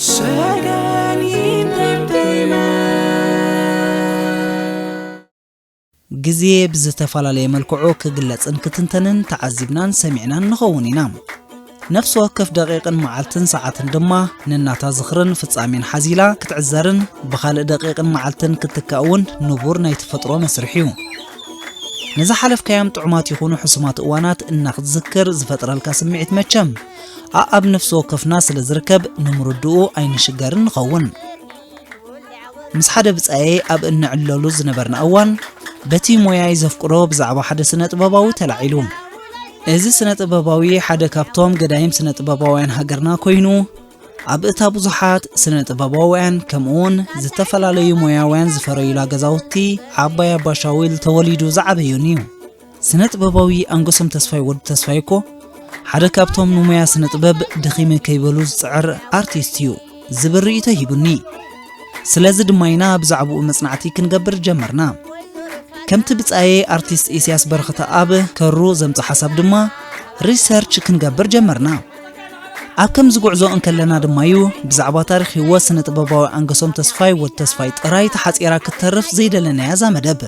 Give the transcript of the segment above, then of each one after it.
ሰገን ኢንተርቴይንመንት። ግዜ ብዝተፈላለየ መልክዑ ክግለጽን ክትንተንን ተዓዚብናን ሰሚዕናን ንኸውን ኢና። ነፍሲ ወከፍ ደቂቕን መዓልትን ሰዓትን ድማ ነናታ ዝኽርን ፍጻሜን ሓዚላ ክትዕዘርን ብኻልእ ደቂቕን መዓልትን ክትትካእ እውን ንቡር ናይ ተፈጥሮ መስርሕ እዩ። ንዝሓለፍካዮም ጥዑማት ይኹኑ ሕሱማት እዋናት እናኽትዝክር ዝፈጥረልካ ስምዒት መቸም ኣኣብ ነፍሲ ወከፍና ስለ ዝርከብ ንምርድኡ ኣይንሽገርን ንኸውን። ምስ ሓደ ብጻየይ ኣብ እንዕለሉ ዝነበርና እዋን በቲ ሞያይ ዘፍቅሮ ብዛዕባ ሓደ ስነ ጥበባዊ ተላዒሉ። እዚ ስነ ጥበባዊ ሓደ ካብቶም ገዳይም ስነ ጥበባውያን ሃገርና ኮይኑ ኣብ እታ ብዙሓት ስነ ጥበባውያን ከምኡ እውን ዝተፈላለዩ ሞያውያን ዝፈረዩላ ገዛውቲ ዓባይ ኣባሻዊል ተወሊዱ ዝዓበዩን እዩ። ስነ ጥበባዊ ኣንገሶም ተስፋይ ወዲ ተስፋይ እኮ ሓደ ካብቶም ንሞያ ስነ ጥበብ ድኺመ ከይበሉ ዝጽዕር ኣርቲስት እዩ ዝብል ርእይቶ ሂቡኒ። ስለዚ ድማ ኢና ብዛዕባኡ መጽናዕቲ ክንገብር ጀመርና። ከምቲ ብጻየይ ኣርቲስት ኢሳያስ በረኸተኣብ ከሩ ዘምጽእ ሓሳብ ድማ ሪሰርች ክንገብር ጀመርና። ኣብ ከምዚ ጉዕዞ እንከለና ድማ እዩ ብዛዕባ ታሪኽ ህይወት ስነ ጥበባዊ ኣንገሶም ተስፋይ ወዲ ተስፋይ ጥራይ ተሓጺራ ክትተርፍ ዘይደለናያ እዛ መደብ።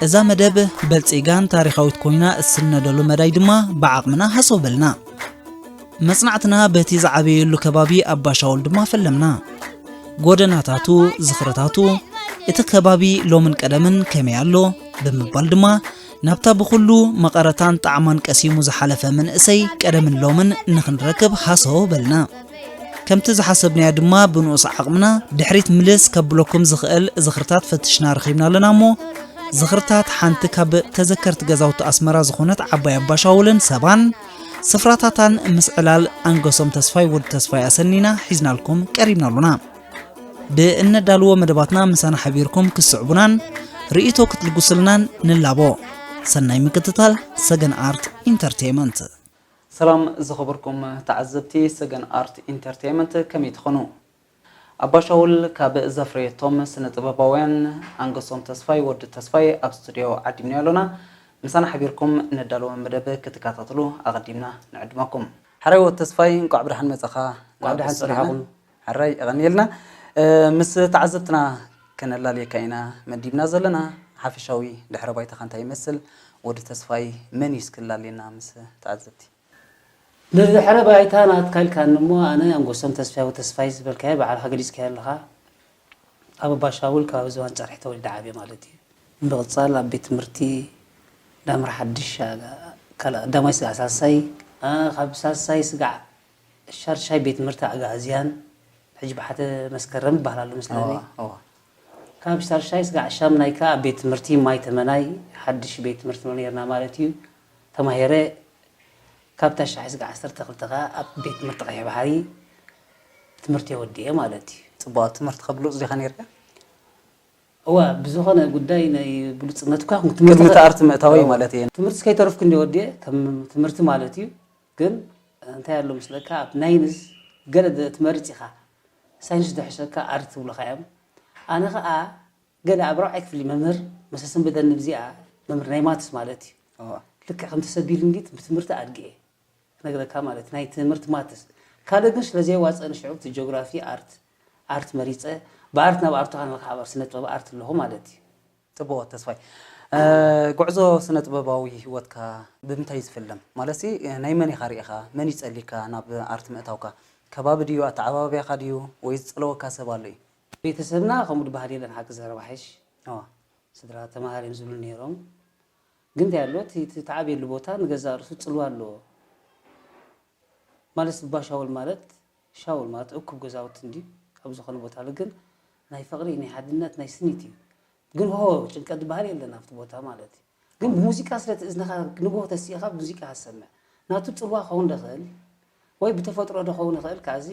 እዛ መደብ በልጺጋን ታሪኻዊት ኮይና እትስነደሉ መዳይ ድማ ብዓቕምና ሃሰው በልና። መጽናዕትና በቲ ዝዓበየሉ ከባቢ ኣባሻውል ድማ ፈለምና። ጎደናታቱ፣ ዝኽርታቱ፣ እቲ ከባቢ ሎምን ቀደምን ከመይ ኣሎ ብምባል ድማ ናብታ ብኹሉ መቐረታን ጣዕማን ቀሲሙ ዝሓለፈ መንእሰይ ቀደምን ሎምን ንኽንረክብ ሃሰው በልና። ከምቲ ዝሓሰብናዮ ድማ ብንኡስ ዓቕምና ድሕሪት ምልስ ከብለኩም ዝኽእል ዝኽርታት ፈትሽና ረኺብና ኣለና እሞ፣ ዝኽርታት ሓንቲ ካብ ተዘከርቲ ገዛውቲ ኣስመራ ዝኾነት ዓባይ ኣባሻውልን ሰባን ስፍራታታን ምስ ዕላል ኣንገሶም ተስፋይ ወዲ ተስፋይ ኣሰኒና ሒዝናልኩም ቀሪብና ኣሎና። ብእነዳልዎ መደባትና ምሳና ሓቢርኩም ክትስዕቡናን ርእይቶ ክትልግሱልናን ንላቦ። ሰናይ ምክትታል። ሰገን ኣርት ኢንተርቴይመንት። ሰላም ዝኸበርኩም ተዓዘብቲ ሰገን ኣርት ኢንተርቴይመንት፣ ከመይ ትኾኑ? ኣባሻውል ካብ ዘፍረየቶም ስነ ጥበባውያን ኣንገሶም ተስፋይ ወዲ ተስፋይ ኣብ ስቱድዮ ዓዲምናዮ ኣሎና። ምሳና ሓቢርኩም ነዳለወ መደብ ክትከታተሉ ኣቐዲምና ንዕድመኩም። ሓራይ ወዲ ተስፋይ፣ እንቋዕ ብደሓን መጻኻ። እንቋዕ ብደሓን ናብ ስቱድዮና ጸናሕኩም። ሓራይ የቐንየልና። እ፣ ምስ ተዓዘብትና ከነላልየካ ኢና መዲብና ዘለና። ሓፈሻዊ ድሕረ ባይታኻ እንታይ ይመስል? ወዲ ተስፋይ መን እዩ እስኪ ላልየና ምስ ተዓዘብቲ? ንድሕረ ባይታ ናትካ ኢልካኒ እሞ፣ ኣነ ኣንጎሶም ተስፋይ ወተስፋይ ዝበልካዮ ባዕልኻ ገሊጽካዮ ኣለኻ። ኣብ ኣባሻውል ከባቢ ዝባን ጸርሒ ተወሊደ ዓብየ ማለት እዩ። ብምቕጻል ኣብ ቤት ትምህርቲ ዳምራ ሓድሽ፣ ኣጋ-፣ ካልእ ቀዳማይ ስጋዕ ሳልሳይ፣ ኣ፣ ካብ ሳልሳይ ስጋዕ ሻድሻይ ቤት ትምህርቲ ኣጋእዝያን፣ ሕጂ ብሓተ መስከረም ይበሃል ኣሎ መስለኒ። እዋ፣ እዋ። ካብ ሻድሻይ ስጋዕ ሻምናይ ከኣ ኣብ ቤት ትምህርቲ ማይ ተመናይ፣ ሓድሽ ቤት ትምህርቲ ንብል ነርና ማለት እዩ፣ ተማሂረ። ካብ ታሽሓይ ስጋዕ ዓሰርተ ክልተ ከኣ ኣብ ቤት ትምህርቲ ቀይሕ ባሕሪ ትምህርቲ ወዲኤ ማለት እዩ። ጽቡቕ፣ ትምህርትኻ ብሉጽ ዲኻ ነይርካ? እዋ፣ ብዝኾነ ጉዳይ ናይ ብሉጽነት እኳ ይኹን ቅድሚ ትምህርቲ እቲ ኣርት ምእታወይ እ፣ ማለት እየ። ትምህርቲ ከይተረፍኩ እንድየ ወዲኤ፣ ከም ትምህርቲ ማለት እዩ። ግን እንታይ ኣሎ ምስለካ፣ ኣብ ናይንስ ገለ ደ-፣ ትመርጽ ኢኻ። ሳይንስ ዶ ሕሸካ፣ ኣርት ትብሉኻ እዮም። ኣነ ኸኣ ገለ ኣብ ራብዓይ ክፍሊ መምህር መሰ ሰንበደኒ ብዚኣ፣ መምህር ናይ ማትስ ማለት እዩ። እዋ። ልክዕ ከም ተሰቢሉኒ ብትምህርቲ ኣድግኤ። ክነግረካ ማለት ናይ ትምህርቲ ማትስ። ካልእ ግን ስለ ዘየዋጸኒ ሽዑ እቲ ጂኦግራፊ ኣርት፣ ኣርት መሪጸ፣ ብኣርት ናብ ኣርት ኸኣ ንረክብ ኣብ ስነ ጥበብ ኣርት ኣለኹ ማለት እዩ። ጽቡቕ ተስፋይ። እ፣ ጉዕዞ ስነ ጥበባዊ ህይወትካ ብምንታይ እዩ ዝፍለም? ማለትሲ ናይ መን ኢኻ ርኢኻ? መን እዩ ጸሊካ ናብ ኣርት ምእታውካ? ከባቢ ድዩ? ኣተዓባብያኻ ድዩ? ወይ ዝጸለወካ ሰብ ኣሎ እዩ? ቤተሰብና ከምኡ ድበሃል የለን ሓቂ ዘረባ ሓይሽ። እዋ። ስድራ ተማሃሪ እዮም ዝብሉ ነይሮም። ግን እንታይ ኣሎ? እቲ፣ እቲ ትዓብየሉ ቦታ ንገዛእ ርእሱ ጽልዋ ኣለዎ። ማለት እባ ሻውል ማለት፣ ሻውል ማለት እኩብ ገዛውቲ እንድዩ፣ ኣብ ዝኾነ ቦታ ኣሎ። ግን ናይ ፍቕሪ፣ ናይ ሓድነት፣ ናይ ስኒት እዩ። ግን ሆ፣ ጭንቀት ዝበሃል የለን ኣብቲ ቦታ ማለት እዩ። ግን ብሙዚቃ ስለ እቲ እዝንኻ ንግሆ ተሲእኻ ብሙዚቃ ትሰምዕ። ናቱ ጽልዋ ክኸውን ደኽእል፣ ወይ ብተፈጥሮ ዶ ክኸውን ይኽእል፣ ካብዚ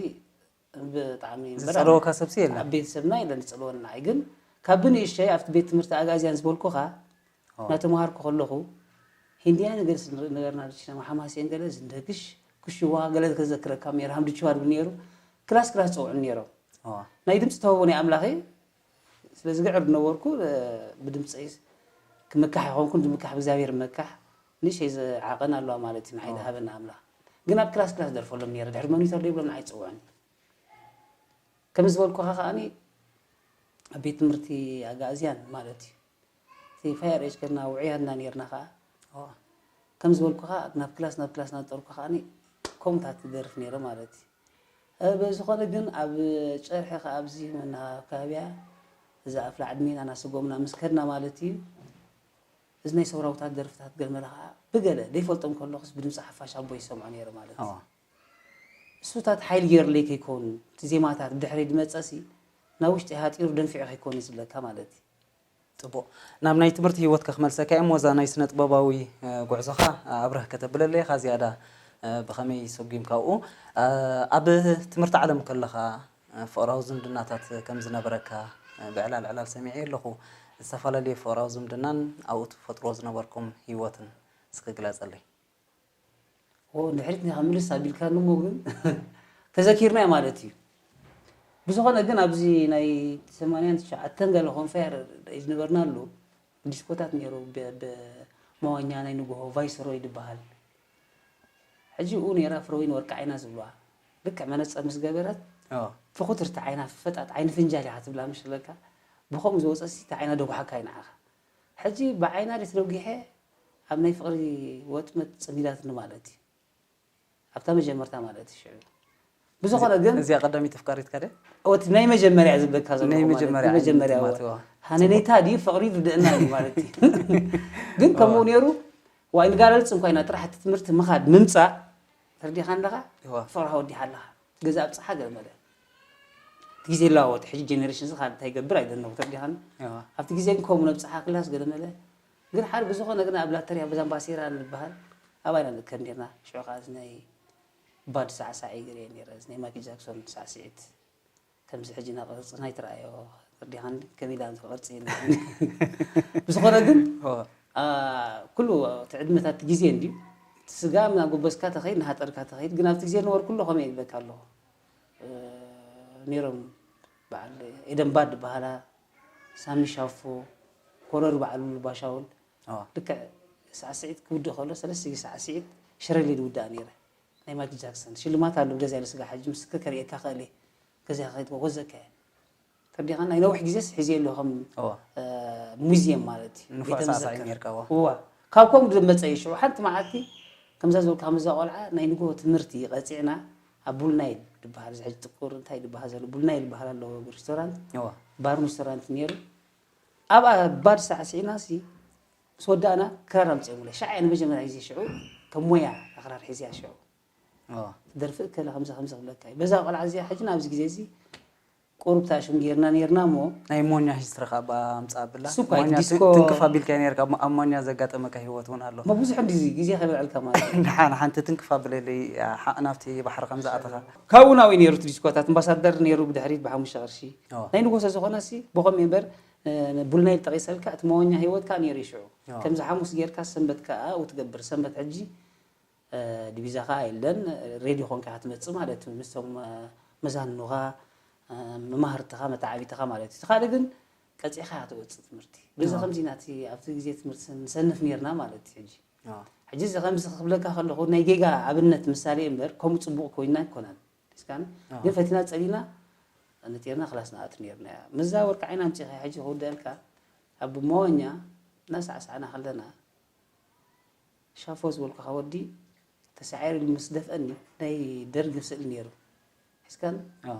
ብጣዕሚ እምበር ዝጸለወካ ሰብሲ የለን። ኣብ ቤተሰብና የለን ዝጸለወኒ ንዓይ። ግን ካብ ብንእሽተይ ኣብቲ ቤት ትምህርቲ ኣጋዝያን ዝበልኩኻ፣ ኦ። እናተምሃርኩ ከለኹ፣ ሂንድያ ነገር ስ-፣ ንርኢ ነበርና፣ ድችና ሓማሴን ገለ፣ ዝንደግሽ፣ ኩሽዋ ገለ ከዘክረካ፣ ሜርሃም ድችዋ ድብል ነይሩ። ክላስ ክላስ ጸውዑን ነይሮም። ኦ። ናይ ድምጺ ተውህቦ ናይ ኣምላኽ እየ። ስለዚ ግዕር ነበርኩ፣ እ፣ ብድምጸይ ክምካሕ ኣይኮንኩን፣ ዝምካሕ ብእግዚኣብሔር ይመካሕ። ንእሽተይ ዝ-፣ ዓቐን ኣለዋ ማለት እዩ፣ ንዓይ ኦ። ዝሃበና ኣምላኽ። ግን ኣብ ክላስ ክላስ ደርፈሎም ነይረ። ድሕሪ መኒተር ዶ ይብሎም ንዓይ ይጽውዑኒ። ከም ዝበልኩኻ ከኣኒ ኣብ ቤት ትምህርቲ ኣጋእዝያን ማለት እዩ። እቲ ፋየር ኤጅ ከና ውዑያትና ነይርና ከኣ። እዋ። ከም ዝበልኩኻ ናብ ክላስ ናብ ክላስ እናጠርኩ ከኣኒ ከምኡታት ትደርፍ ነይረ ማለት እዩ። እ፣ ብዝኾነ ግን ኣብ ጨርሒ ከኣ ኣብዚ መና ከባቢያ እዛ ኣፍላ ዕድሜና እናሰጎምና ምስ ከድና ማለት እዩ። እዚ ናይ ሰውራውታት ደርፍታት ገለ መለ ከኣ ብገለ ዘይፈልጦም ከለኹስ ብድምፂ ሓፋሽ ኣቦ ይሰምዖ ነይረ ማለት እዩ። እዋ። እሱታት ሓይሊ ገይሩለይ ከይከውን፣ እቲ ዜማታት ብድሕረይ ዝመጸሲ ናብ ውሽጢ ሃጢሩ ደንፊዑ ከይከውን እዩ ዝብለካ ማለት እዩ። ጽቡቕ። ናብ ናይ ትምህርቲ ህይወትካ ክመልሰካ እየ እሞ፣ እዛ ናይ ስነ ጥበባዊ፣ እ፣ ጉዕዞኻ ኣብርህ ከተብለለይ ኢኻ ዝያዳ፣ እ፣ ብኸመይ ሰጒምካ ኣብኡ? እ፣ ኣብ ትምህርቲ ዓለም ከለኻ፣ እ፣ ፍቕራዊ ዝምድናታት ከም ዝነበረካ፣ እ፣ ብዕላል ዕላል ሰሚዐ ኣለኹ። ዝተፈላለዩ ፍቕራዊ ዝምድናን ኣብኡ ትፈጥሮ ዝነበርኩም ህይወትን እስኪ ግለጸለይ። ኦ፣ ንድሕሪት ኒኻ ምልስ ኣቢልካኒ እሞ ግን ተዘኪርናዮ ማለት እዩ። ብዝኾነ ግን ኣብዚ ናይ ሰማንያን ትሽዓተን ገለ ኮንፈር ዝነበርናሉ ዲስኮታት ነይሩ፣ ብ-፣ ብመዋኛ ናይ ንግሆ ቫይስሮይ ዝበሃል። ሕጂ ኡ ነይራ ፍረዊን ወርቂ ዓይና ዝብልዋ። ልክዕ መነጸር ምስ ገበረት፣ ኣዎ። ፍኹትርቲ ዓይና፣ ፈጣጥ ዓይኒ ፍንጃል ኢኻ ትብላ ምሽ ኣለካ። ብኸምኡ ዝወጸሲ፣ እቲ ዓይና ደጉሓካ እዩ ንዓኻ። ሕጂ ብዓይና ድየ ተደጒሐ፣ ኣብ ናይ ፍቕሪ ወጥመድ ጸሚዳትኒ ማለት እዩ። ኣብታ መጀመርታ ማለት እዩ ሽዑ። ብዝኾነ እዚ-፣ ግን እዚኣ ቀዳመይቲ ኣፍቃሪትካ ድያ? ኦቲ ናይ መጀመርያ ዝብለካ ዘለኹ ናይ ማለት መጀመርያ እዩ። መጀመርያ ዓይነት እዋ። ሃነነይታ ድዩ ፍቕሪ ይርድእና እዩ ማለት እዩ። ግን ከምኡ እዋ። ነይሩ፣ ዋይ ንጋለልጽ እንኳ ኢና ጥራሕ እቲ ትምህርቲ ምኻድ ምምጻእ ተርዲኻ ኣለኻ፣ እዋ። ፍቕርኻ ወዲኻ ኣለኻ። ገዛ ኣብጽሓ ገለ መለ። እቲ ግዜ ይለዋወጥ፣ ሕጂ ጀነሬሽን እዚ ካልእ እንታይ ይገብር ኣይደለኹ ተርዲኻኒ። እዋ። ኣብቲ ግዜ ግን ከምኡ ነብጽሓ ክላስ ገለ መለ። ግን ሓደ ብዝኾነ ግን ኣብ ላተርያ ብዛምባሴራ ንበሃል፣ ኣብኣ ኢና ንእከብ ነርና። ሽዑ ከኣ እዚ ናይ ባድ ሳዕሳዒ ገለ እየ ነይረ፣ እዚ ናይ ማይክል ጃክሶን ሳዕስዒት። ከምዚ ሕጂ ናብ ቅርጺ ናይ ትረኣዮ ተርዲኻኒ፣ ከመይ ኢላ ቅርጺ የለን። ብዝኾነ ግን፣ እዋ። ኣ፣ ኩሉ እቲ ዕድመታት ግዜ እንድዩ። እቲ ስጋ እናጎበዝካ ተኸይድ፣ እናሃጠርካ ተኸይድ። ግን ኣብቲ ግዜ ዝነበሩ ኩሉ ከመይ ይብለካ ኣለኹ። እ፣ ነይሮም በዓል ኤደን ባድ ዝበሃላ፣ ሳሚ ሻፎ፣ ኮረር በዓል ባሻውል። እዋ። ልክዕ ሳዕስዒት ክውድእ ከሎ፣ ሰለስተ ግዜ ሳዕስዒት ሽረሊ ዝውዳእ ነይረ። ናይ ማይክል ጃክሰን ሽልማት ኣሎ፣ ብገዛ ኢለ ስጋ ሕጂ ምስክር ከርእየካ ክእል እየ። ገዛ ከይድ ወዘከ። ተርዲኻ ናይ ነዊሕ ግዜስ ሒዘ ኣሎ ከም፣ እዋ። እ፣ ሙዚየም ማለት እዩ። ንፉዕ ቤተ ሳዕሳዒ መዘክር። ነርካ፣ እዋ። እዋ። ካብ ከምኡ ዝመጸ እዩ ሽዑ። ሓንቲ መዓልቲ ከምዛ ዝበልካ፣ ከምዛ ቆልዓ ናይ ንግሆ ትምህርቲ ቀጺዕና ኣብ ቡል ናይል ዝበሃል፣ እዚ ሕጂ ጥቁር እንታይ ዝበሃል ዘሎ፣ ቡል ናይል ዝበሃል ኣለዎ ሬስቶራንት፣ እዋ። ባርን ሬስቶራንት ነይሩ። ኣብኣ ባድ ሳዕሲዕና ሲ ምስ ወዳእና ክራር ኣምጺኦምለይ። ሻዕ እየ ንመጀመርያ ግዜ ሽዑ ከም ሞያ ክራር ሒዝያ ሽዑ። እዋ። ትደርፊ እከለ ከምዚ ከምዚ ክብለካ እዩ። በዛ ቆልዓ እዚኣ ሕጂ ናብዚ ግዜ እዚ ቁሩብ ታሽም ጌርና ኔርና እሞ ናይ ሞኛ ሂስትሪ ካብ ኣምጻ ብላ። እሱ እኮ ሞኛ ዲስኮ ትን-፣ ትንክፍ ኣቢልካዮ ኔርካ፣ ኣብ ሞ-፣ ኣብ ሞኛ ዘጋጠመካ ህይወት እውን ኣሎ። እሞ ብዙሕ እንዲ ግዜ ከይበልዐልካ ማለት እዩ። ንሓ-፣ ንሓንቲ ትንክፍ ኣቢለለይ፣ ሓ-፣ ናብቲ ባሕሪ ከም ዝኣተኻ። ካብኡ ናብኡ ነይሩ እቲ ዲስኮታት፣ ኣምባሳደር ነይሩ ብድሕሪት ብሓሙሽተ ቅርሺ። ኣዎ። ናይ ንጉሰ ዝኾነ ሲ ብኸም እምበር፣ እ፣ ቡልናይል ጠቒሰልካ፣ እቲ መወኛ ህይወት ከኣ ነይሩ እዩ ሽዑ። ኣዎ። ከምዚ ሓሙስ ጌርካ ሰንበት ከኣ ኣብኡ ትገብር። ሰንበት ሕጂ እ፣ ዲቪዛ ኸኣ የለን፣ ሬድዮ ኾንካ ኢኻ ትመጽእ ማለት እዩ። ምስቶም፣ እ፣ መዛንኑኻ፣ እ፣ መማህርትኻ፣ መተዓቢትኻ ማለት እዩ። እቲ ካልእ ግን ቀጺዕኻ ኢኻ ትወጽእ ትምህርቲ። በዚ ኣዎ። ከምዚ ኢና እቲ ኣብቲ ግዜ ትምህርቲ ንሰንፍ ኔርና ማለት እዩ። ሕጂ፣ ኣዎ። ሕጂ እዚ ከምዚ ክብለካ ከለኹ ናይ ጌጋ ኣብነት ምሳሌ እምበር ከምኡ ጽቡቕ ኮይንና ኣይኮነን። እስካን ኣዎ። ግን ፈቲና ጸሊና ነቲርና ክላስ ንኣቱ ኔርና። ምስዛ ወርቂ ዓይና ኣምጺኻ ሕጂ ክውድኣልካ ኣብ መዋኛ እናሳዕሳዕና ከለና ሻፎ ዝበልኩኻ ወዲ ተሳዒሩ ኢሉ ምስ ደፍአኒ ናይ ደርጊ ስእሊ ነይሩ። ሒዝካን ኣዎ።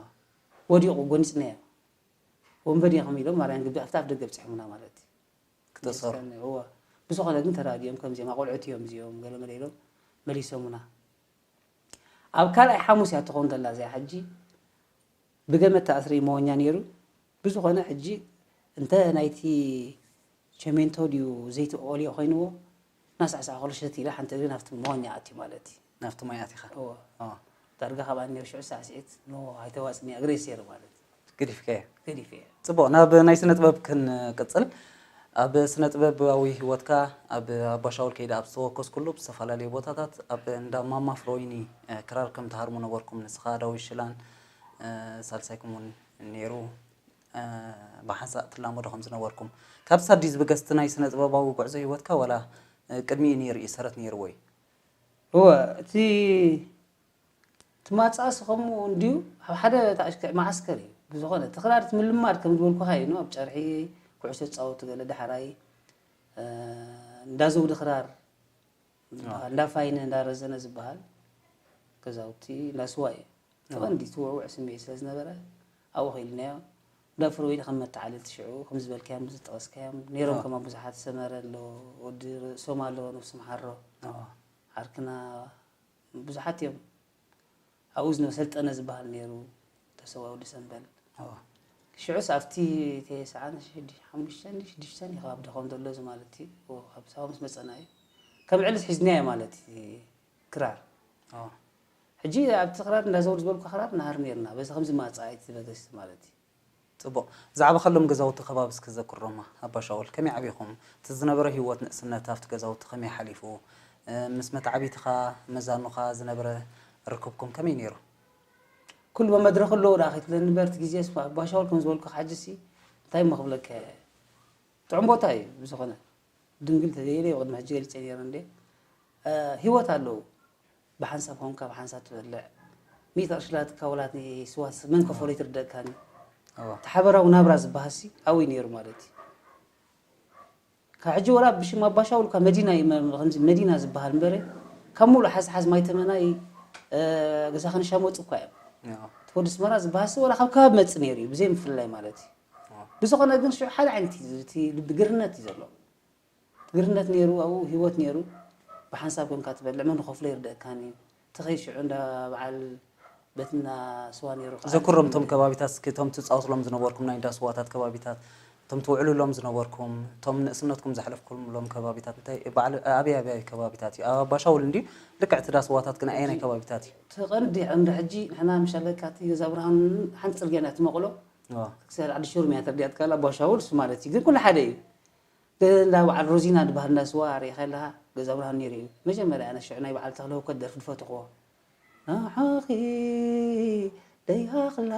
ወዲቑ ጎኒጽናዮ። ወንበዴ ኢኹም ኢሎም ማርያን ግቢ ኣብቲ ኣፍ ደገ ኣብጺሖምና ማለት እዩ። ክተሰሩ። ሒዝካን፣ እወ። ብዝኾነ ግን ተራዲኦም ከምዚኦም ኣቆልዑት እዮም እዚኦም ገለ መለ ኢሎም መሊሶምና። ኣብ ካልኣይ ሓሙስ እያ ትኸውን ዘላ እዚኣ ሕጂ። ብገመድ ተኣስሪ መወኛ ነይሩ። ብዝኾነ ሕጂ እንተ ናይቲ ቸሜንቶ ድዩ ዘይቲ ኦልዮ ኮይንዎ፣ እናሳዕሳዕ ከሎ ሸት ኢለ ሓንቲ እግሪ ናብቲ መወኛ ኣትዩ ማለት እዩ። ናብቲ ማይ ኣቲኻ? እወ። ኣዎ። ዳርጋ ካብኣ ነይሩ ሽዑ ሳዕስዒት፣ ኖ፣ ኣይተዋጽኒ፣ እግረይ ሰይሩ ማለት እዩ። ገዲፍካዮ? ገዲፈዮ። ጽቡቕ፣ ናብ ናይ ስነ ጥበብ ክንቅጽል። ኣብ ስነ ጥበባዊ ህይወትካ ኣብ ኣባሻውል ከይደ ኣብ ዝተወከስኩሉ፣ ብዝተፈላለዩ ቦታታት ኣብ እንዳ ማማ ፍሮይኒ፣ እ፣ ክራር ከም ትሃርሙ ነበርኩም፣ ንስኻ፣ ዳዊት ሽላን፣ እ፣ ሳልሳይኩም እውን ነይሩ፣ እ፣ ብሓንሳእ ትላመዱ ከም ዝነበርኩም። ካብ ሳዲስ ብገስቲ ናይ ስነ ጥበባዊ ጉዕዞ ህይወትካ ዋላ፣ እ፣ ቅድሚኡ ነይሩ እዩ፣ ሰረት ነይርዎ እዩ? እወ፣ እቲ ትማጻእሲ ከምኡ እንድዩ ኣብ ሓደ ታሽከ መዓስከር እዩ። ብዝኾነ እቲ ክራር እቲ ምልማድ ከም ዝበልኩኻ እዩ፣ ኣብ ጨርሒ ኩዕሶ ዝጻወቱ ገለ ዳሕራይ፣ እ፣ እንዳ ዘውዲ ክራር ዝበሃል፣ እንዳ ፋይነ፣ እንዳ ረዘነ ዝበሃል ገዛውቲ፣ እንዳ ስዋ እዩ። እቲ ቀንዲ እቲ ውዕውዕ ስምዒት ስለ ዝነበረ ኣብኡ ኸይድናዮ። እንዳ ፍርወይኒ ከም መተዓለልቲ ሽዑ ከም ዝበልካዮም ዝጠቐስካዮም ነይሮም። ከማ ብዙሓት ሰመረ ኣሎ፣ ወዲ ርእሶም ኣሎ፣ ነብሶም ሓሮ፣ ዓርክና ብዙሓት እዮም። ኣብኡ ዝነበ ሰልጠነ ዝበሃል ነይሩ፣ ተሰዋ ወዲ ሰንበል። ሽዑስ ኣብቲ ተስዓን ሽዱሽተን፣ ሓሙሽተን፣ ሽዱሽተን እዩ ከባቢ ደኾም ዘሎ እዚ ማለት እዩ። ካብ ሳዋ ምስ መጸና እዩ። ከም ዕልስ ሒዝናዮ ማለት እዩ ክራር። ሕጂ ኣብቲ ክራር እንዳ ዘውዲ ዝበልኩ ክራር ንሃር ነይርና። በዚ ከምዚ ማጻ ኣይትበገስ ማለት እዩ። ጽቡቕ። ዛዕባ ከሎም ገዛውቲ ከባቢ እስኪ ዘክሮማ ኣባ ሻውል። ከመይ ዓቢኹም? እቲ ዝነበረ ህይወት ንእስነት ኣብቲ ገዛውቲ ከመይ ሓሊፉ? እ፣ ምስ መተዓቢትኻ መዛኑኻ ዝነበረ ርክብኩም ከመይ ነይሩ? ኩሉ መድረኽ ኣለዎ ደኣ ከይትብለኒ እምበር፣ እቲ ግዜ ስማ፣ ኣባ ሻውል ከም ዝበልኩ ሕጂሲ እንታይ እሞ ክብለካ እየ? ጥዑም ቦታ እዩ። ብዝኾነ ድንግል ተዘይለ ቅድሚ ሕጂ ገሊጸ ነይረ እንዴ? እ፣ ህይወት ኣለዎ። ብሓንሳብ ኮንካ ብሓንሳብ ትበልዕ። ሚእቲ ቅርሺ ላትካ ወላ እቲ ስዋ መን ከፈሎ ይትርደእካኒ። እቲ ሓበራዊ ናብራ ዝበሃልሲ ኣብኡ እዩ ነይሩ ማለት እዩ። ካብ ሕጂ ወላ ብሽም ኣባ ሻውል እኳ መዲና እዩ፣ መ-፣ ከምዚ መዲና ዝበሃል እምበረ፣ ካብ ሙሉእ ሓዝሓዝ ማይ ተመናይ፣ እ፣ ገዛ ክንሻ መፁ እኳ እዮም። እቲ ወዲ ኣስመራ ዝበሃልሲ ወላ ካብ ከባቢ መፅእ ነይሩ እዩ፣ ብዘይ ምፍልላይ ማለት እዩ። ብዝኾነ ግን ሽዑ ሓደ ዓይነት እዩ፣ እቲ ልቢ ግርነት እዩ ዘሎ። ግርነት ነይሩ፣ ኣብኡ ህይወት ነይሩ። ብሓንሳብ ኮንካ ትበልዕ፣ መን ክኸፍሎ ይርደእካን እዩ። እቲ ኸይድ ሽዑ እንዳ በዓል ቤትና ስዋ ነይሩ ከዓ ዘክሮም እቶም ከባቢታት እስኪ፣ እቶም ትጻወትሎም ዝነበርኩም ናይ እንዳ ስዋታት ከባቢታት፣ እቶም ትውዕሉሎም ዝነበርኩም፣ እቶም ንእስነትኩም ዘሕለፍኩምሎም ከባቢታት እንታይ፣ በዓል ኣበይ ኣበይ ከባቢታት እዩ? ኣብ ኣባሻውል እንድዩ፣ ልክዕ እቲ እንዳ ስዋታት ግን ኣየናይ እቲ ከባቢታት እዩ? እቲ ቀንዲ እንዳ ሕጂ ንሕና ምሻለካ እቲ ገዛ ብርሃን ሓንቲ ጽርግያ እያ ትመቕሎ። ክሳብ ዓዲ ሹርም እያ ተርዲኣትካ ኣላ፣ ኣባሻውል እሱ ማለት እዩ። ግን ኩሉ ሓደ እዩ። እንዳ በዓል ሮዚና ዝበሃል እንዳ ስዋ ርኢኻ ኣለኻ? ገዛ ብርሃን ነይሩ እዩ። መጀመርያ ኣነ ሽዑ ናይ በዓል ተኽለ ህውከት ደርፊ ዝፈተኽዎ። ንዓኺ ደይሃኽላ።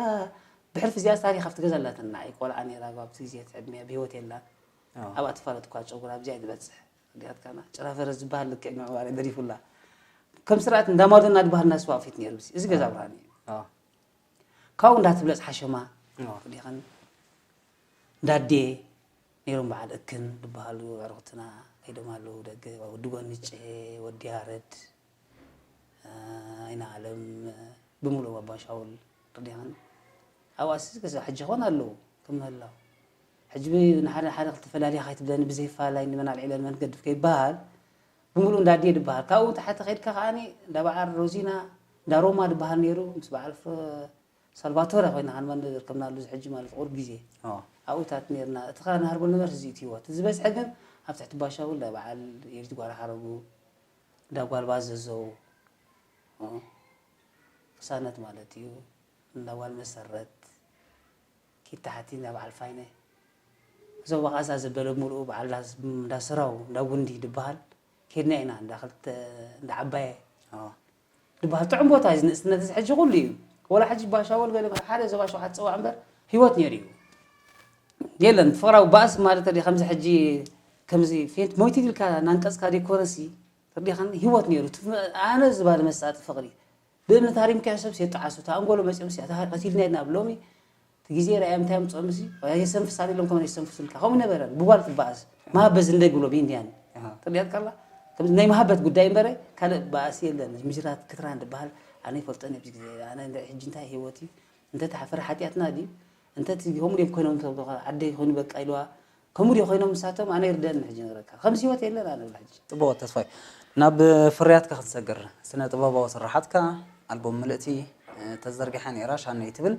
ብሕልፊ እዚኣስ ታሪኽ ኣብቲ ገዛ ኣላትና። ንዓይ ቆልዓ ነይራ፣ ኣብቲ ግዜ እቲ ዕድመያ ብህይወት የላን። ኣብኣ ትፋለጥ እኳ ጨጉራ ኣብዚኣ እዩ ዝበጽሕ። ኣዴታትካና ጭራ ፈረስ ዝበሃል ልክዕ ንዕባሪ ደሪፉላ። ከም ስርዓት እንዳ ማዶና ዝበሃል እንዳ ስዋ ፊት ነይሩ። እዚ ገዛ ብርሃን እዩ። ካብኡ እንዳትብለጽ ሓሸማ ዲኸን እንዳዴ ነይሮም፣ በዓል እክን ዝበሃሉ ኣዕሩኽትና ከይዶም ኣለዉ ደገ። ወዲ ጎንጨ፣ ወዲ ያረድ፣ ኣይነ ኣለም፣ ብምሉእ ኣባ ሻውል ርዲኻን ኣብኣስ ክሳብ ሕጂ ኾን ኣለዉ ከም ምህላው። ሕጂ ብ-፣ ንሓደ ሓደ ክልተ ፈላሊኻ ኣይትብለኒ፣ ብዘይ ፋላይ ንመን ኣልዒለን መን ገድፍ ከይበሃል ብምሉእ እንዳዴ ዝበሃል። ካብኡ ታሕቲ ከይድካ ከኣኒ እንዳ በዓል ሮዚና፣ እንዳ ሮማ ዝበሃል ነይሩ፣ ምስ በዓል ፍረ-፣ ሳልቫቶረ ኮይና ከንመንበብ ይርከብና ኣሎ፣ እዚ ሕጂ ማለት ቁሩብ ግዜ ኣብኡታት ነርና። እቲ ከኣ ንሃርቦ ነበርስ እዚ እቲ ህይወት ዝበዝሐ ግን ኣብ ትሕቲ ባሻውል ናይ በዓል ኤዲት ጓል ሓረጉ፣ እንዳ ጓል ባዘዘው፣ እ፣ ቅሳነት ማለት እዩ፣ እንዳ ጓል መሰረት፣ ኪድ ታሕቲ እንዳ በዓል ፋይነ፣ ዞባ ቃዛ ዘበለ ሙሉኡ በዓል እንዳ ስራው፣ እንዳ ጉንዲ ዝበሃል ከይድና ኢና፣ እንዳ ክልተ፣ እንዳ ዓባየ ዝበሃል ጥዑም ቦታ እዩ። እዚ ንእስነት እዚ ሕጂ ኩሉ እዩ። ወላ ሕጂ ባሻወል ገለ ሓደ ዞባ ሸውዓተ ጸዋዕ እምበር ህይወት ነይሩ እዩ። የለን ፍቕራዊ ባእሲ ማለት ተዲ ከምዚ ሕጂ ከምዚ ፌንት ሞይቲ ኢልካ ናንቀጽካ ደይኮነሲ ተዲኻን ህይወት ነይሩ። እቲ ኣነ ዝባል መሳጢ ፍቕሪ ብእምነት ሃሪምካዮ ሰብሲ የጠዓሱ። እታ ኣንጎሎ መጺኦምሲ ኣታ ቀቲልና ኢና ኣብ ሎሚ እቲ ግዜ ርኣዮም እንታይ ኣምጽኦም እዚ የሰንፍስ ኣለ ኢሎም ከመን የሰንፍሱልካ። ከምኡ ነበረ ብጓል ትበኣስ መሃበዝ እንደ ግሎ ቢንድያን ኣሃ። ትሪኣት ካላ ከም ናይ መሃበት ጉዳይ እምበረ ካልእ በኣስ የለን። ምጅራት ክትራን ዝበሃል ኣነ ይፈልጦን ኣብዚ ግዜ ኣነ እንደ ሕጂ እንታይ ህይወት እዩ እንተ ተሓፈረ ሓጢኣትና ድዩ እንተ እቲ ከምኡ ድዮም ኮይኖም ተብሎኻ ዓደይ ኮይኑ በቃ ኢልዋ ከምኡ ድዮ ኮይኖም ንሳቶም ኣነ ይርደአኒ ሕጂ ንረካ ከምዚ ህይወት የለን ኣነ ብላ ሕጂ ጽቡቕ ተስፋይ ናብ ፍርያትካ ክንሰግር ስነ ጥበባዊ ስራሓትካ ኣልቦም ምልእቲ ተዘርጊሓ ነይራ ሻነይ ትብል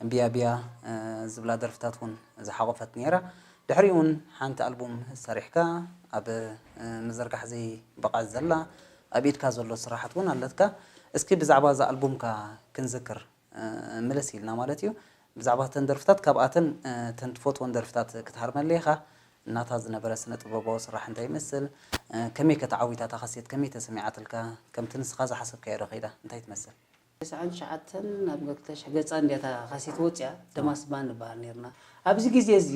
ብያ ብያ ዝብላ ደርፍታት እውን ዝሓቖፈት ነይራ። ድሕሪኡ እውን ሓንቲ ኣልቡም ሰሪሕካ ኣብ ምዝርጋሕ ዘይበቕዐት ዘላ ኣብ ኢድካ ዘሎ ስራሓት እውን ኣለትካ። እስኪ ብዛዕባ እዛ ኣልቡምካ ክንዝክር ምልስ ኢልና ማለት እዩ። ብዛዕባ እተን ደርፍታት ካብኣተን እተን ትፈትወን ደርፍታት ክትሃርመለይ ኢኻ። እናታ ዝነበረ ስነ ጥበባዊ ስራሕ እንታይ ይመስል? ከመይ ከተዓዊታ እታ ካሴት ከመይ ተሰሚዓትልካ? ከምቲ ንስኻ ዝሓሰብካዮ ዶ ከይዳ እንታይ ትመስል? ተስዓን ትሽዓተን ናብ ክልተ ሽሕ ገጻ እንድያ እታ ካሴት ወጺኣ፣ ደማስ ባንድ ንበሃል ነርና። ኣብዚ ግዜ እዚ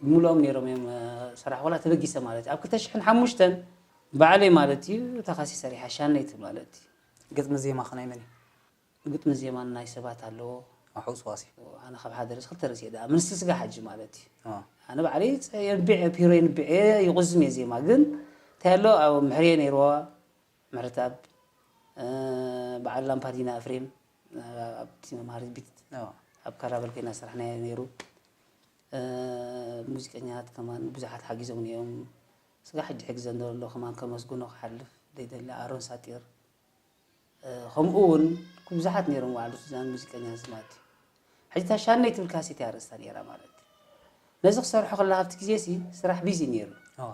ብምልኦም ነይሮም እዮም፣ እ፣ ሰራሕ ዋላ ተበጊሰ ማለት እዩ። ኣብ ክልተ ሽሕን ሓሙሽተን ባዕለይ ማለት እዩ፣ እታ ካሴት ሰሪሓ ሻነይቲ ማለት እዩ። ግጥሚ ዜማ ከ ናይ መን እዩ? ግጥሚ ዜማን ናይ ሰባት ኣለዎ። ኣሕውስ ዋሲ። ኣነ ካብ ሓደርስ ክልተ ርእሲ እየ ደኣ ምንስቲ ስጋ ሓጂ ማለት እዩ። ኦ፣ ኣነ ባዕለይ ጸ- የንብዕ ፒሮ የንብዕ እየ ይቑዝም እየ ዜማ ግን እንታይ ኣሎ ኣብ ምሕርየ ነይርዋ ምሕርታብ እ፣ በዓል ላምፓዲና እፍሬም እ፣ ኣብቲ መምሃሪ ቢት ኦ፣ ኣብ ካራበል ኮይና ስራሕና ነይሩ። እ፣ ሙዚቀኛታት ከማን ብዙሓት ሓጊዞም እዮም። ስጋ ሕጂ ሕግዘ እንደሎ ከማን ከመስግኖ ክሓልፍ ዘይደሊ ኣሮን ሳጢር ከምኡ እውን ብዙሓት ነይሮም ባዕሉ ሱዛን ሙዚቀኛ ዝማት እዩ። ሕጂ እታ ሻነይ ትብል ካሴት እያ ርእስታ ነይራ ማለት እዩ። ነዚ ክሰርሖ ከላ ኣብቲ ግዜ ሲ ስራሕ ቢዚ ነይሩ። ኦ፣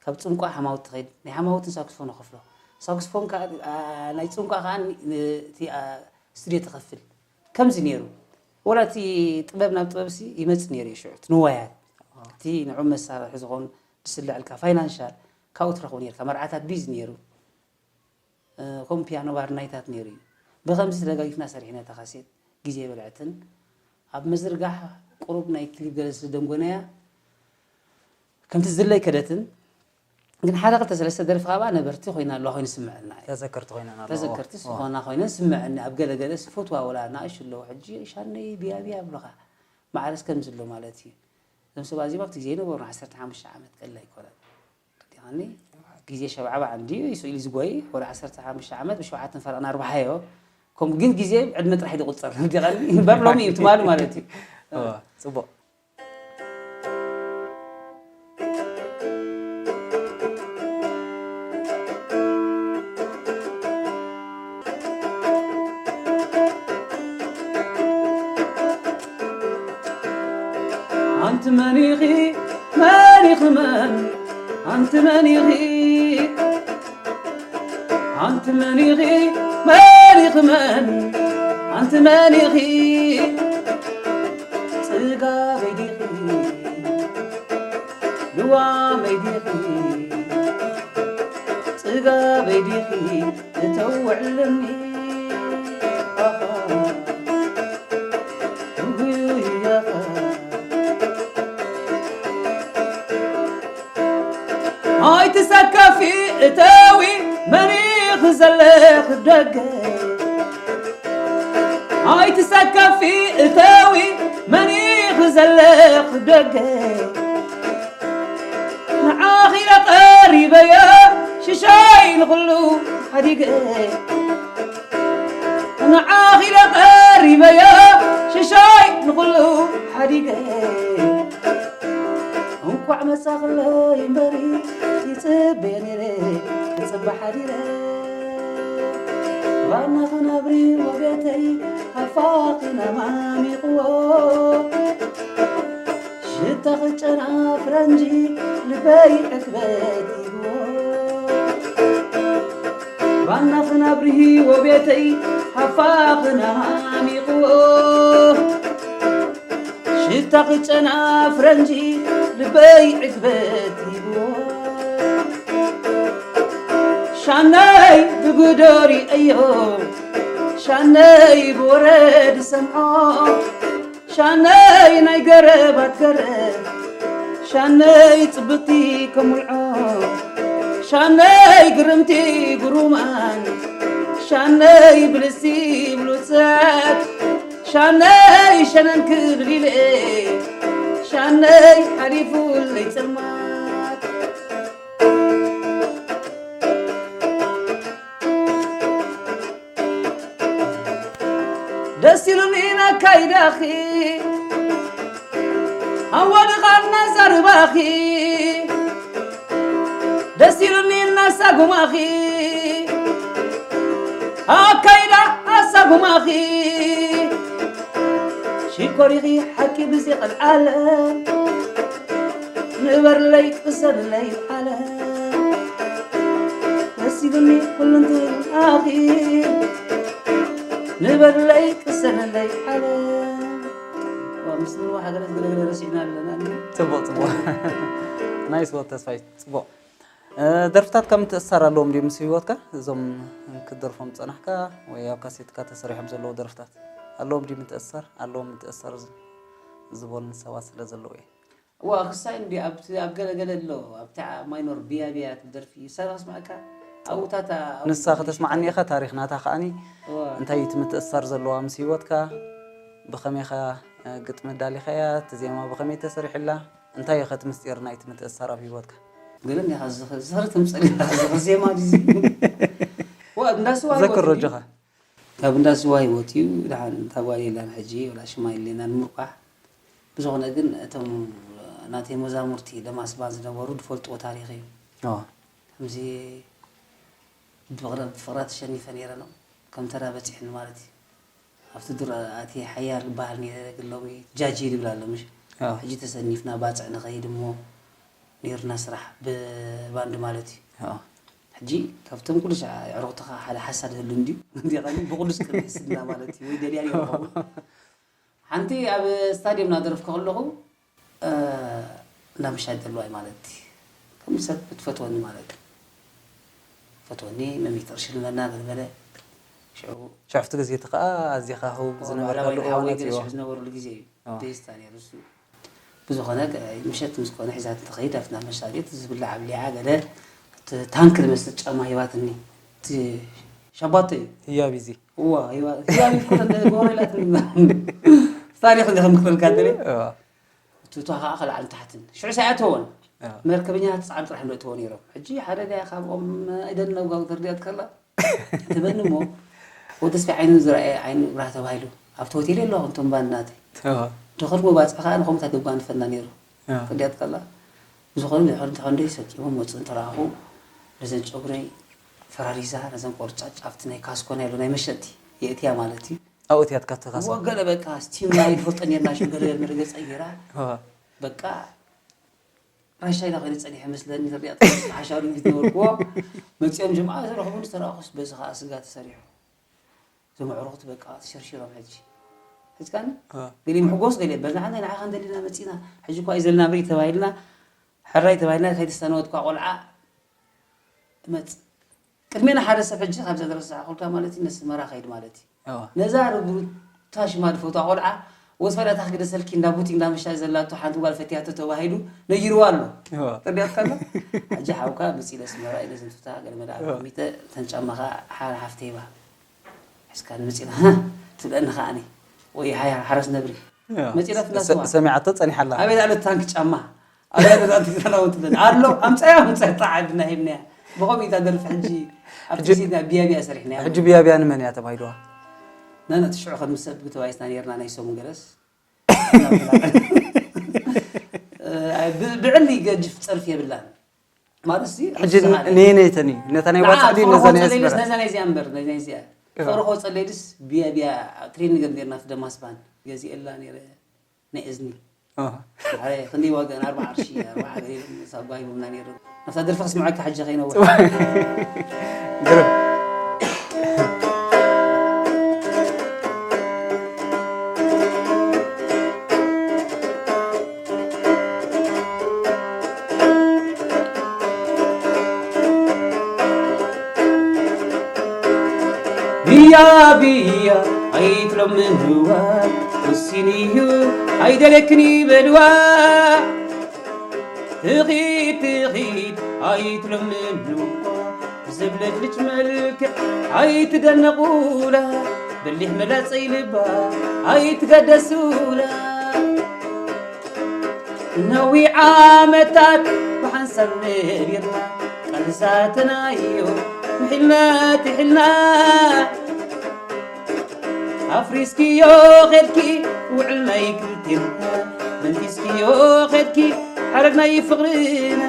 ካብ ጽንቋ ሓማውት ትኸይድ ናይ ሓማውትን ሳክስፎን ከፍሎ ሳክስፎን ናይ ጽንቋ ከዓ እቲ ስቱድዮ ትኸፍል ከምዚ ነይሩ። ወላ እቲ ጥበብ ናብ ጥበብ ሲ ይመጽእ ነይሩ እዩ ሽዑ እቲ ንዋያት እቲ ንዑ መሳርሒ ዝኾኑ ዝስልዐልካ ፋይናንሻል ካብኡ ትረኽቡ ነርካ መርዓታት ቢዚ ነይሩ። ከምኡ ፒያኖ ባር ናይታት ነይሩ እዩ። ብኸምዚ ተደጋጊፍና ሰሪሕና እታ ካሴት ግዜ የበልዐትን ኣብ ምዝርጋሕ ቁሩብ ናይ ክሊፕ ገለ ስለ ደንጎናያ ከምቲ ዝድለይ ከደትን ግን ሓደ ክልተ ሰለስተ ደርፊ ካብኣ ነበርቲ ኮይና ኣለዋ ኮይኑ ስምዐና እዩ። ተዘከርቲ ኮይና ኣለዋ። ተዘከርቲ ዝኾና ኮይነን ስምዐኒ ኣብ ገለ ገለ ስፈትዋ ወላ ናእሽ ኣለዉ ሕጂ ሻነይ ብያ ብያ ብሎኻ ማዕረስ ከምዚ ኣሎ ማለት እዩ። እዞም ሰብ ኣዚኦም ኣብቲ ግዜ ይነበሩ ዓሰርተ ሓሙሽተ ዓመት ቀላ ኣይኮነን። ዲኻኒ ግዜ ሸብዓ በዓል እንድዩ ስኢሉ ዝጎይ ወደ ዓሰርተ ሓሙሽተ ዓመት ብሸውዓተን ፈረቕና ኣርባሓዮ ከምኡ ግን ግዜ ዕድመ ጥራሕ ድቁፀር ዲኻኒ እምበር ሎሚ እዩ ትማሊ ማለት እዩ። ጽቡቅ። ኣንቲ መን ኢኺ መን ኢኺ መን ኣንቲ መን ኢኺ ኣንቲ መን ኢኺ መን ኢኺ መን ኣንቲ መን ኢኺ ጽጋበይ ዲኺ ልዋመይ ዲኺ ጽጋበይ ዲኺ እተውዕልኒ ኣኻ ውጉይ ኣኻ ኣይትሰከፊ እተዊ መን ኢኺ ዘለኺ ደገ ኣይትሰከፊ እተዊ መን ኢኺ ዘለኺ ደገ ንዓኺ ኢለ ቀሪበዮ ሽሻይ ንኹሉ ሓዲገ ንዓኺ ኢለ ቀሪበዮ ሽሻይ ንኹሉ ሓዲገ እንኳዕ መጻኽለይ እምበሪ ይጽበየ ነይረ ክጽበ ሓዲረ ዋና ክነብሪ ወቤተይ ሃፋኺ ነማሚቕዎ ሽታ ክጨና ፍረንጂ ልበይ ዕግበት ይብዎ ባና ክነብሪ ወቤተይ ሃፋ ክነሃኒቕዎ ሽታ ክጨና ፍረንጂ ልበይ ዕግበት ይብዎ ሻነይ ብጉዶ ሪአዮ ሻነይ ብወረ ድሰምዖ ሻነይ ናይ ገረባት ገረብ ሻነይ ጽብቕቲ ከም ውልዖ ሻነይ ግርምቲ ግሩማን ሻነይ ብልሲ ብሉጻት ሻነይ ሸነን ክብል ኢለ ሻነይ ሓሊፉለይ ጸልማት ደስ ኢሉኒ ናካይዳኺ ኣዋድቓና ዘርባኺ ደስ ኢሉኒ እናሳጉማኺ ኣካይዳ ኣሳጉማኺ ሽኮሪኺ ሓቂ ብዚ ቐልዓለ ንበርለይ ቅሰብለይ ዓለ መሲሉኒ ኩሉ እንትንኣኺ ንበርለይ ቅሰብለይ ዓለ ምስሉ ሃገረት ገለገለ ረሲዕና ኣለና ጽቡቕ ጽቡቕ ናይስ ወት ተስፋይ ጽቡቕ ደርፍታት ከም ትእሰር ኣለዎም ድዩ ምስ ህይወትካ እዞም ክትደርፎም ዝጸናሕካ ወይ ኣብ ካሴትካ ተሰሪሖም ዘለዉ ደርፍታት ኣለዎም ድዩ ምትእሰር ኣለዎም ምትእሰር ዝበሉን ሰባት ስለ ዘለዉ እየ እዋ ክሳይ እንዲ ኣብቲ ኣብ ገለገለ ኣሎ ኣብቲ ማይኖር ብያ ብያ ትብል ደርፊ ሰራ ክስማዕካ ኣብኡታት ንሳ ከተስማዓኒ ኢኻ። ታሪኽ ናታ ከዓኒ እንታይ እዩ እቲ ምትእስሳር ዘለዋ ምስ ህይወትካ? ብኸመይ ኢኻ ግጥሚ ኣዳሊኻያ? እቲ ዜማ ብኸመይ ተሰሪሑላ? እንታይ እዩ ኸቲ ምስጢር ናይቲ ምትእስሳር ኣብ ህይወትካ? ገለ እንዲኻ ዝኽሪ ተምፀል ዝኽሪ ዜማ ድዚ እንዳ ስዋ ዘክር ሮጆኻ። ካብ እንዳ ስዋ ህይወት እዩ። ድሓን እታ ጓል የላን ሕጂ ወላ ሽማ የለና ንምርቋሕ። ብዝኾነ ግን እቶም ናተይ መዛሙርቲ ደማስባን ዝነበሩ ዝፈልጥዎ ታሪኽ እዩ። ከምዚ ብፍቕራ ተሸኒፈ ነይረ ነው ከም ተራ በፂሕኒ ማለት እዩ። ኣብቲ ዱር ኣትየ ሓያል በሃል ነይረ ግን ሎሚ ጃጂ ይብል ኣሎ ምሽ ሕጂ ተሰኒፍና ባፅዕ ንኸይድ እሞ ነይርና ስራሕ ብባንድ ማለት እዩ። ሕጂ ካብቶም ኩሉ ሻዕ ኣዕሩኽትኻ ሓደ ሓሳድ ህሉ እንድዩ እንዲኻ ግን ብቕዱስ ቅርቢ ስድና ማለት እዩ ወይ ደልያ ይኸውን ሓንቲ ኣብ ስታድዮም እናደረፍኩ ከለኹ እንዳ ምሻይ ደልዋይ ማለት ከም ሰብ ክትፈትወኒ ማለት ፈትወኒ መሚት ቅርሺ ልመና ገለበለ ሽዑ ሽሕፍቲ ግዜ እቲ ከዓ ኣዚኻ ህው ዝነበርካሉ እዋናት እዋ ዝነበርሉ ግዜ እዩ ደስታ ነይሩ እሱ ብዝኾነ ምሸት ምስ ኮነ ሒዛት ትኸይድ ኣብቲ ናብ መሻጌት ዝብላዕ ኣብሊዓ ገለ ታንክ ዝመስል ጫማ ሂባትኒ ሻባቶ እዩ ህያብ እዚ እዋ ህያብ ይኮነ ጎረ ኢላትኒ ታሪክ እንደ ከም ክፈልካ ደለ እዋ እቱቷ ከዓ ከልዓን ታሕትን ሽዑ ሳይኣተወን መርከበኛታት ፃዕሪ ጥራሕ እንዶ እተዎ ነይሮም ሕጂ ሓደ ዳያ ካብኦም እደን ነጓጉ ተርዲያት ከላ ትበኒ እሞ ወዲ ስፊ ዓይኑ ዝረኣየ ዓይኑ ብራህ ተባሂሉ ኣብቲ ሆቴል የለኹም እቶም ባንድ ናተይ ድኽርሞ ባፅዕ ከዓ ንኸምኡታት የጓንፈና ነይሩ ተርዲያት ከላ ብዝኾነ ድሕሪ ተኸንዶ ይሰኪሞም መፁ እንተረኣኹ ነዘን ጨጉረይ ፈራሪዛ ነዘን ቆርጫጭ ኣብቲ ናይ ካስኮ ናይ ናይ መሸጢ የእትያ ማለት እዩ ኣብኡ እትያ ትካተካ ወገለ በቃ ስቲም ናይ ንፈልጦ ነርና ሽም ገለ ገለ መረገፀ ገይራ በቃ ራሻ ኢላ ኮይነ ፀኒሐ መስለኒ ተሪኣ ሓሻሩ ቢት ነበርኩዎ መፂኦም ጅምዓ ዝረኽቡ ዝተረኣኹስ በዚ ከዓ ስጋ ተሰሪሑ እዞም ኣዕሩኽቲ በቃ ተሸርሺሮም ሕጂ ሕዝካኒ ገሊኦም ሕጎስ ገሊኦም በዛ ሓንታይ ንዓኻ እንደሊና መፂና ሕጂ እኳ እዩ ዘለና ምርኢ ተባሂልና ሕራይ ተባሂልና ከይተስተነወት እኳ ቆልዓ መፅ ቅድሜና ሓደ ሰብ ሕጂ ካብዛ ዝረሳዕኩልካ ማለት እዩ ነስመራ ከይድ ማለት እዩ ነዛ ርግሩታ ሽማ ዝፈትዋ ቆልዓ ወስፈዳታ ክግደሰልኪ እንዳ ቡቲ እንዳ ምሻ ዘላቶ ሓንቲ ጓል ፈትያቶ ተባሂሉ ነጊርዋ ኣሎ ተርዲያትካ ኣሎ ሕጂ ሓውካ ብፂለ ስመራ ኢለ ዘንቱታ ገለ መድኣ ኮሚተ ተንጫማኻ ሓር ሓፍተይባ ሕስካ ንመፂና ትብለኒ ከዓኒ ወይ ሓያ ሓረስ ነብሪ መፂና ትናስዋ ሰሚዓቶ ፀኒሓ ኣላ ኣበይ ላዕለት ታንክ ጫማ ኣበይ ላዕለት ታንክ ጫማ ትብለኒ ኣሎ ኣምፀያ ኣምፀያ ጣዓ ድና ሂብናያ ብኸምኡ ኢታ ደርፊ ሕጂ ኣብቲ ግዜ ቢያቢያ ሰሪሕናያ ሕጂ ቢያቢያ ንመን እያ ተባሂልዋ ነነ ትሽዑ ከም ሰብ ብተባይስና ነርና ናይ ሰሙን ገለስ ብዕሊ ገጅፍ ፀርፊ የብላን ማለት ሕጂ ነየነይተን እዩ ነታ ናይ ዋፃ ድዩ ነዛ ናይ ኣስመራ ነዛ ናይዚኣ እምበር ነዛ ናይዚኣ ፍቕሪ ከወፀለይድስ ቢያ ቢያ ትሬኒንግ ኔርና ደማስባን ገዚኤላ ነይረ ናይ እዝኒ ክንደይ ዋጋን ኣርባዓ ቅርሺ ኣርባዓ ገለ ሳጓ ሂቦምና ነይሩ ናብታ ደርፊ ክስምዐካ ሕጂ ከይነውሕ ግርም ብያ ብያ ኣይትለምንዋ ወሲንዩ ኣይደለክን ይበልዋ ትኺድ ትኺድ ኣይትለምንዋ ብዘብለጭልጭ መልክዕ ኣይትደነቑላ በሊሕ መላፀይ ልባ ኣይትገደሱላ ነዊሕ ዓመታት ብሓንሳብ ነቢርና ቃል ዝኣተናዮ ምሒልና ትሒልና ኣፍሪስክዮ ኸድኪ ውዕል ናይ ክልቴና መንቲስክዮ ኸድኪ ሓረግ ናይ ፍቕርና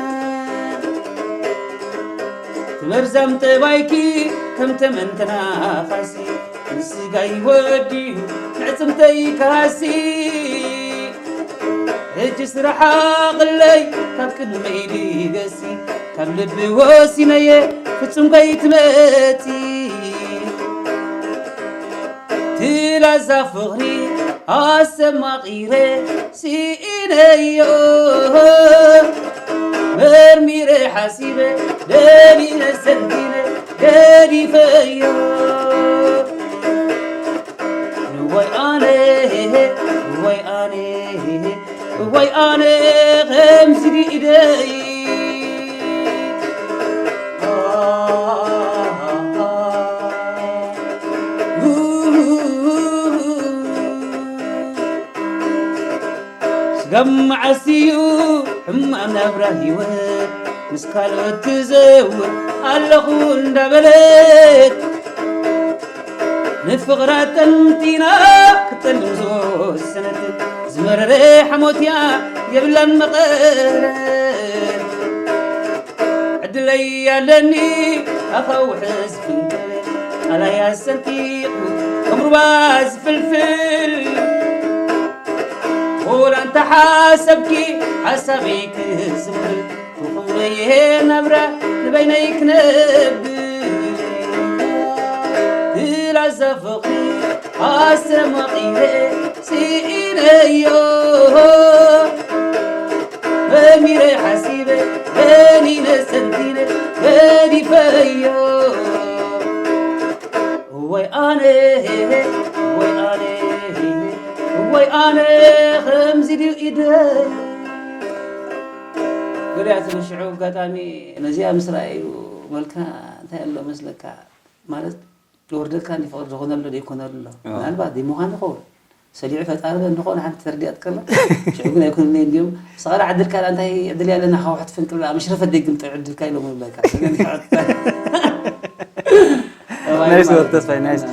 ትመርዛም ጠባይኪ ከም ተመን ተናኻሲ ንስጋይ ወዲዩ ንዕፅምተይ ካሲ ሕጂ ስራሕ ኣቕለይ ካብ ቅድመይ ድገሲ ካብ ልቢ ወሲነየ ፍጹም ከይትመጺ ትላዛ ፍቕሪ ኣሰማቒረ ስኢነዮ መርሚረ ሓሲበ ደሊለ ሰንቲነ ገዲፈዮ እዋይ ኣነ እዋይ ኣነ እዋይ ኣነ ከምዚ ድኢደይ ካብ መዓስ እዩ ሕማም ናብራ ህይወት ምስ ካልኦት ትዘውር ኣለኹ እንዳበለት ንፍቕራ ጠንጢና ክትጠልም ዝወሰነት ዝመረረ ሓሞትያ የብላን መቐረት። ዕድለይ ኣለኒ ኣኻውሕ ዝፍንቅል ኣላያ ሰንጢቑ ከም ሩባ ዝፍልፍል። ወላንታ ሓሰብኪ ሓሳበይ ክዝምብል ክኹለየ ናብራ ንበይነይ ክነብል ብላዛ ፍቕሪ ኣስተማቒረ ስኢነዮ መሚረ ሓሲበ በኒነ ሰንቲነ ገዲፈዮ። እዋይ ኣነ እዋይ ኣነ እዋይ ኣነ ከምዚ ድዩ ኢደይ። ገሊኣት ሽዑ ኣጋጣሚ ነዚኣ ምስ ረኣዩ መልካ እንታይ ኣሎ መስለካ? ማለት ይወርደካ እንዲ ፍቕሪ ዝኾነሉ ዶ ይኮነሉ ኣሎ? ምናልባት ዲ ምዃን ይኸውን። ሰሊዑ ፈጣሪ ዶ እንኾን ሓንቲ ተርዲኣት ከሎ ሽዑ ግን ኣይኮነለይ እንዲዮም። ስቓላ ዕድልካ ዳ እንታይ ዕድል ያለና ሓዋሕት ፍንቅል ዳ መሽረፈት ደይ ግምጠ ዕድልካ ኢሎም ይብለካ። ናይስ ወድ ተስፋይ ናይስ።